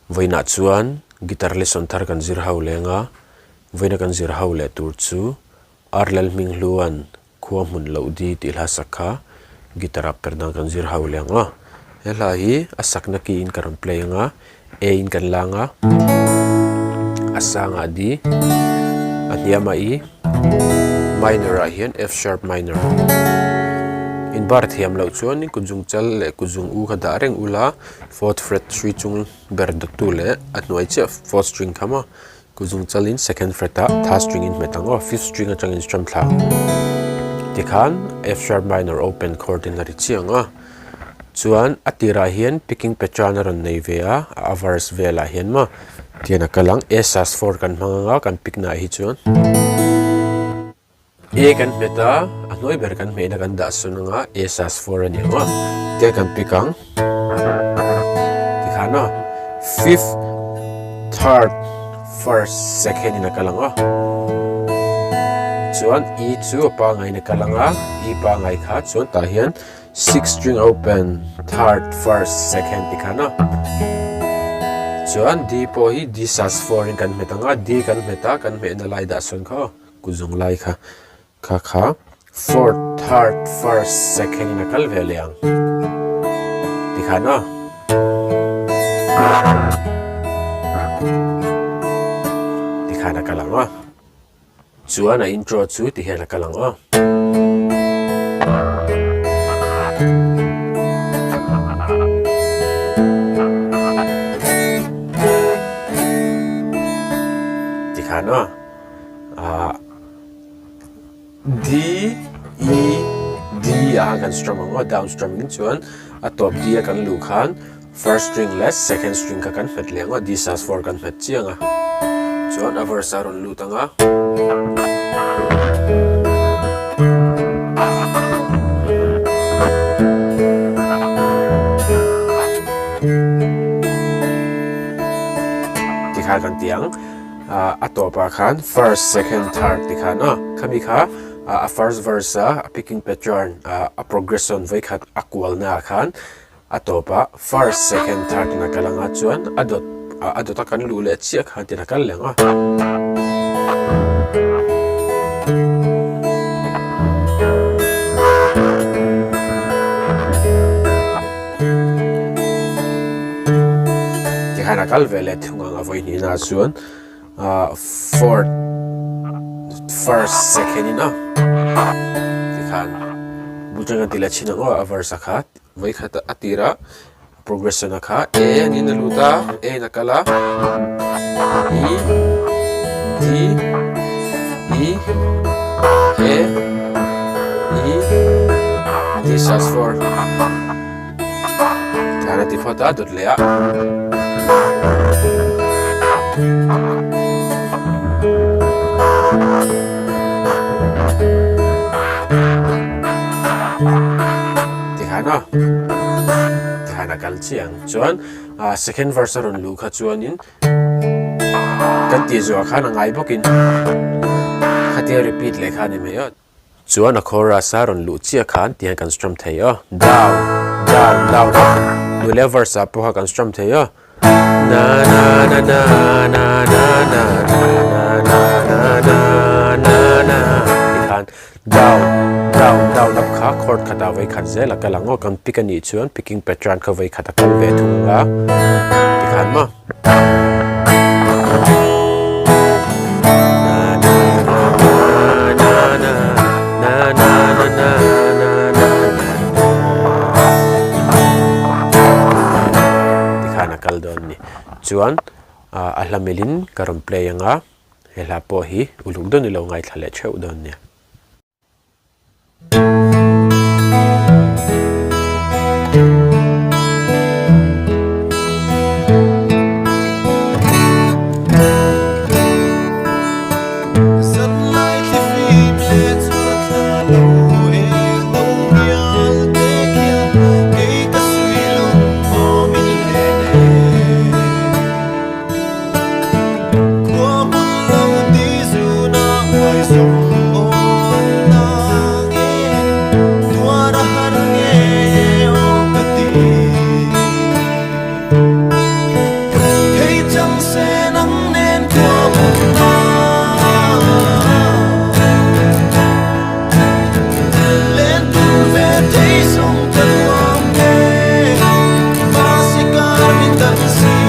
Vawiinah chuan guitar lesson thar kan zir ho leng a, vawiina kan zir ho leh tur chu Ar Lalhminghluan khua hmun loh di tih hla sak kha guitar ah per dan kan zir ho leng a. He hla hi a sakna key in ka rawn play ang a, A in kan lang a, a sangah D, a hniamah E, minor ah hian F sharp minor. In bar thiam loh chuan kutzung chal leh kutzung u kha dah reng ula. Fourth fret hrui chung ber dawttu leh a hnuai chiah fourth string kha maw kuzung chalin second fret ah third string in hmet ang aw fifth string atangin strum thla tikhan F sharp minor open chord in a ri chiang a chuan a tirah hian picking pattern a rawn nei ve a a verse velah hian maw tian a kal ang A sus four kan hmang anga kan pick naah hi chuan. A kan hmet a, a hnuai ber kan hmehna kan dah sawn anga A sus 4 a ni ang a, tia kan pick ang tikhan a fifth, third, first, second in a kal ang a, chuan E chu a pangaiin a kal ang a, E pangai kha chuan tah hian sixth string open, third, first, second tikhan a, chuan D pawh hi D sus 4 in kan hmet ang a, D kan hmet a, kan hmehna lai dah sawn kha aw. Kuzung lai kha kha kha fourth third first second in a kal ve leh ang tikhan aw. Tikhan a kal ang aw. Chuan a intro chu tihian a kal ang aw. Tikhan aw. Ah D E D a kan strum ang aw down strumming chuan a tawp D a kan luh khan first string leh second string kha kan hmet leh ang aw D sus 4 kan hmet chiang a chuan a verse a rawn lut ang a. Tikhan kan ti ang. A tawpah khan first, second, third ti khan a khami kha a first verse a a picking pattern a progression vawikhat a kualna ah khan a tawpah first, second, third in a kal anga chuan a dawt a dawt a kan luh leh chiah khan tin a kal leh ang a. Tikhan a kal ve leh thung ang a vawi hnihna chuan ah fourth first second in a tikhan bul tang a ti leh thin ang aw a verse a kha vawi khat a tirah progression a kha A niin a lut a A in a kal a E D E A E D sus 4 Tlan a ti phawt a, dawt leh a. Tikhan a, tikhan a kal chiang. Chuan second verse a rawn luh kha chuanin kan tih zawhah khan a ngai bawkin khatia repeat leh kha a ni mai a. Chuan a chorus a rawn luh chiah khan tihian kan strum thei aw. Down, down, down up. Nu leh verse ah pawh kha kan strum thei aw. Na na na na na na na na na na na na na tikhan down, down, down up kha chord khatah vawi khat zel a kal ang aw. Kan pick a nih chuan picking pattern kha vawi khat a kal ve thung ang a tikhan maw. Tikhan a kal dawn ni. Chuan a hla milin ka rawn play anga he hla pawh hi uluk dawn ilo ngaithla leh theuh dawn nia. kan zir.